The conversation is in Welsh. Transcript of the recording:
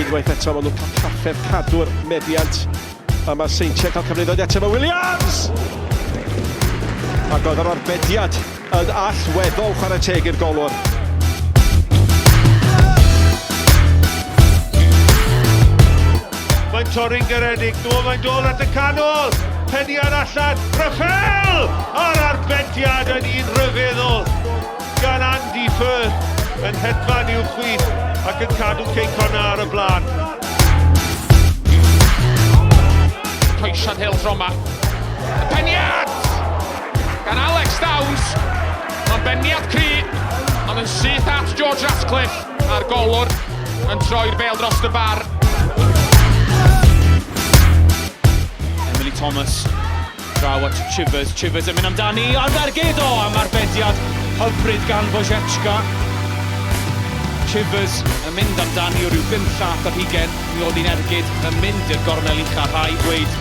Unwaith eto, maen nhw'n cael trafferth cadw'r meddiant. A mae'r Seintiau'n cael cyfle i ddod eto. Mae Williams! Ac oedd yr arbediad yn allweddol chwarae teg i'r golwr. Mae'n torri'n garedig, nôl mae'n dod at y canol, peniad allan, Rafael! A'r arbediad yn un rhyfeddol gan Andy Firth yn hedfan i'w chwith ac yn cadw Cei Connah ar y blaen. Croesiad Hill tro yma. Y peniad! Gan Alex Downs. Mae'n beniad cry, ond yn syth at George Ratcliffe a'r golwr yn troi'r bêl dros y bar. Emily Thomas draw at Chivers. Chivers yn mynd amdani, ond ergyd o am arbediad hyfryd gan Wojciechka. Chivers yn mynd amdani o ryw bum llath ar hugen, mi oedd hi'n ergyd yn mynd i'r gornel ucha, rhaid dweud.